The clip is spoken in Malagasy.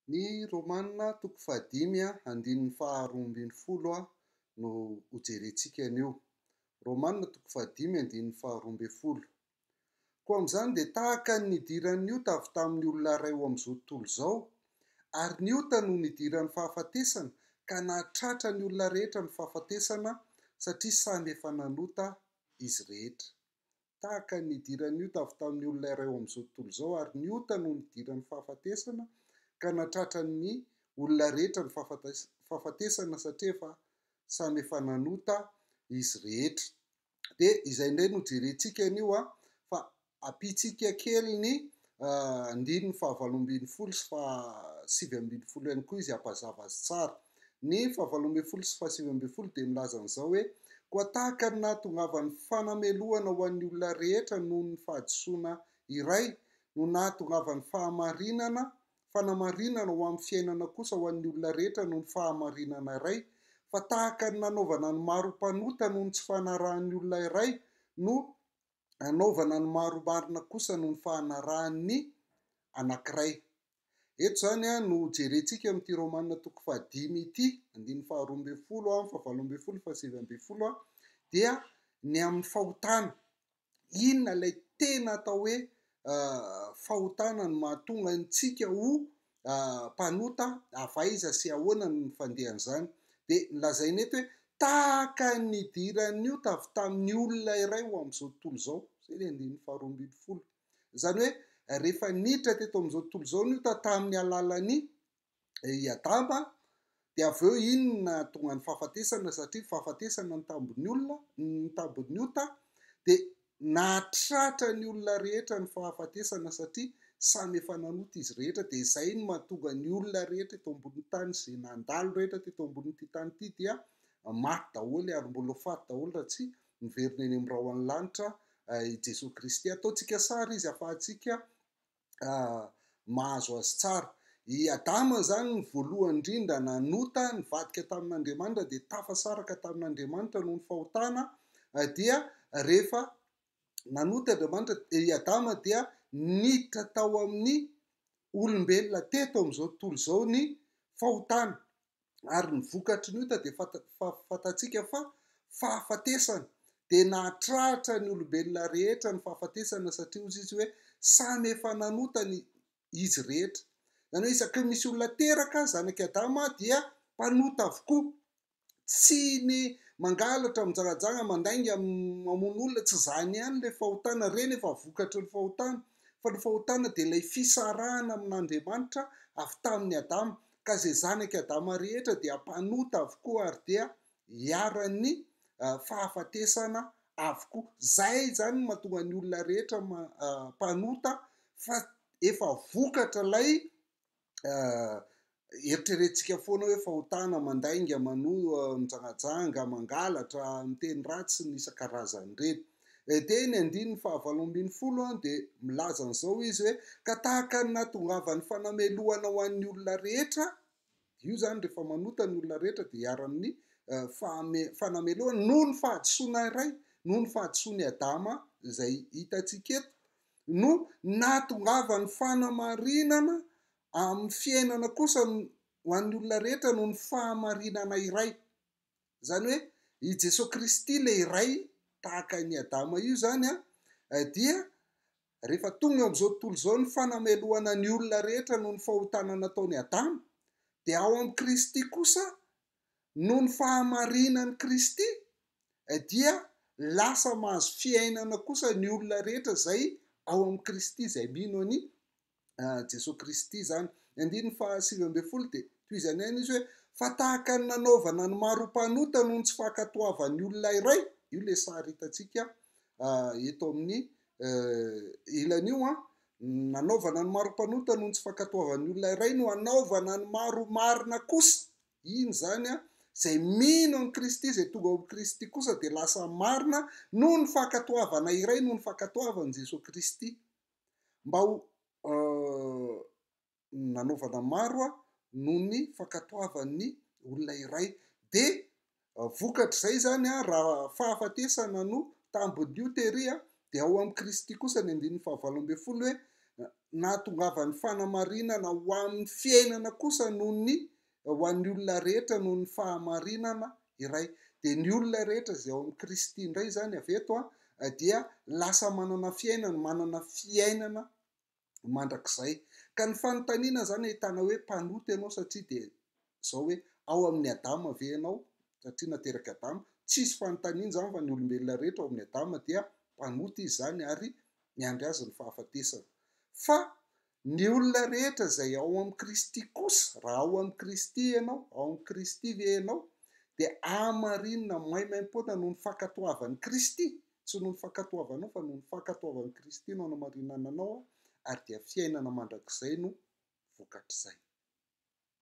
Ny Romana toko fahadimy andininy faharoa ambin'ny folo no hojerentsika anio. Romana toko fahadimy andininy faharoa ambin'ny folo. Koa amin'izany dia tahaka ny nidiran'ny ota avy tamin'ny olona iray ho amin'izao tontolo izao, ary ny ota no nidiran'ny fahafatesana, ka nahatratra ny olona rehetra ny fahafatesana, satria samy efa nanota izy rehetra. Tahaka ny nidiran'ny ota avy tamin'ny olona iray ho amin'izao tontolo izao, ary ny ota no nidiran'ny fahafatesana, ka nahatratra ny olona rehetra ny fahafatesana, satria efa samy efa nanota izy rehetra. Dia izay indray no jerentsika anio a, fa ampiantsika kely ny andininy faha-18 sy faha-19 ihany koa izy hampazava azy tsara. Ny faha-18 sy faha-19 dia milaza an'izao hoe, Koa tahaka ny nahatongavan'ny fanamelohana ho an'ny olona rehetra noho ny fahadisoana iray, no nahatongavan'ny fahamarinana, fanamarinana ho amin'ny fiainana kosa ho an'ny olona rehetra noho ny fahamarinana iray, fa tahaka ny nanaovana ny maro ho mpanota noho ny tsy fanarahan'ny olona iray, no anaovana ny maro ho marina kosa noho ny fanarahan'ny anankiray. Eto izany no jerentsika amin'ity Romana toko fahadimy ity, andininy faharoa ambin'ny folo, fahavalo ambin'ny folo, fahasivy ambin'ny folo, dia ny amin'ny fahotana. Inona ilay tena atao hoe fahotana no mahatonga antsika ho mpanota, avy aiza sy ahoana no fandehan'izany? Dia lazaina eto hoe tahaka ny nidiran'ny ota avy tamin'ny olona iray ho amin'izao tontolo izao. Izay ilay andininy faharoa ambin'ny folo. Izany hoe rehefa niditra teto amin'izao tontolo izao ny ota tamin'ny alalan'i i Adama, dia avy eo iny no nahatonga ny fahafatesana, satria fahafatesana ny tambin'ny olona, ny tambin'ny ota, dia nahatratra ny olona rehetra ny fahafatesana satria samy efa nanota izy rehetra, dia izay no mahatonga ny olona rehetra eto ambonin'ny tany, izay nandalo rehetra teto ambonin'ity tany ity dia maty daholo ary mbola ho faty daholo raha tsy miverina eny amin'ny rahon'ny lanitra i Jesoa Kristy. Ataontsika sary izy ahafahantsika mahazo azy tsara. I Adama izany ny voalohany indrindra nanota, nivadika tamin'Andriamanitra dia tafasaraka tamin'Andriamanitra noho ny fahotana, dia rehefa nanota Andriamanitra, i Adama dia niditra tao amin'ny olombelona teto amin'izao tontolo izao ny fahotana. Ary ny vokatry ny ota dia fantatsika fa fahafatesana, dia nahatratra ny olombelona rehetra ny fahafatesana satria hozy izy hoe samy efa nanota ny izy rehetra. Izany hoe isaky ny misy olona teraka zanak'i Adama dia mpanota avokoa. Tsy ny mangalatra, mijangajanga, mandainga, mamono olona, tsy izany ihany ilay fahotana, ireny efa vokatry ny fahotana, fa ny fahotana dia ilay fisarahana amin'Andriamanitra avy tamin'i Adama. Ka izay zanak'i Adama rehetra dia mpanota avokoa ary dia iharan'ny fahafatesana avokoa. Izay izany no mahatonga ny olona rehetra mpanota fa efa vokatra ilay eritreretintsika foana hoe fahotana, mandainga, manoa, mijangajanga, mangalatra, miteny ratsy sy ny isan-karazany ireny. Dia ny andininy fahavalo ambin'ny folo dia milaza an'izao izy hoe, ka tahaka ny nahatongavan'ny fanamelohana ho an'ny olona rehetra, io izany rehefa manota ny olona rehetra dia iharan'ny fanamelohana noho ny fahadisoana iray, noho ny fahadisoan'i Adama izay hitantsika eto, no nahatongavan'ny fanamarinana amin'ny fiainana kosa ho an'ny olona rehetra noho ny fahamarinana iray. Izany hoe i Jesoa Kristy ilay iray tahaka an'i Adama io izany an, dia rehefa tonga eo amin'izao tontolo izao ny fanamelohana ny olona rehetra noho ny fahotana nataon'i Adama, dia ao amin'i Kristy kosa noho ny fahamarinan'i Kristy dia lasa mahazo fiainana kosa ny olona rehetra izay ao amin'i Kristy, izay mino an'i Jesoa Kristy izany. Ny andininy faha-19 dia tohizany ihany izy hoe, Fa tahaka ny nanaovana ny maro ho mpanota noho ny tsy fankatoavan'ny olona iray, io ilay sary hitantsika eto amin'ny ilany io an, nanaovana ny maro ho mpanota noho ny tsy fankatoavan'ny olona iray no hanaovana ny maro ho marina kosa. Iny izany an, izay mino an'i Kristy, izay tonga ao amin'i Kristy kosa dia lasa marina noho ny fankatoavana iray, noho ny fankatoavan'i Jesoa Kristy. Mba ho nanaovana maro noho ny fankatoavan'ny olona iray. Dia vokatr'izay izany, raha fahafatesana no tambin'io tery, dia ao amin'i Kristy kosa ny andininy fahavalo ambin'ny folo hoe, nahatongavan'ny fanamarinana ho amin'ny fiainana kosa noho ny ho an'ny olona rehetra noho ny fahamarinana iray. Dia ny olona rehetra izay ao amin'i Kristy indray izany avy eto dia lasa manana fiainana, manana fiainana mandrakizay. Ka ny fanontaniana izany ahitana hoe mpanota ianao satria dia izao hoe ao amin'i Adama ve ianao satria naterak'i Adama? Tsisy fanontaniana izany fa ny olombelona rehetra ao amin'i Adama dia mpanota izy izany ary miandry azy ny fahafatesana. Fa ny olona rehetra izay ao amin'i Kristy kosa, raha ao amin'i Kristy ianao, ao amin'i Kristy ve ianao, dia hamarinina maimaimpoana noho ny fankatoavan'i Kristy, tsy noho ny fankatoavanao fa noho ny fankatoavan'i Kristy no anamarinana anao ary dia fiainana mandrakizay no vokatr'izay.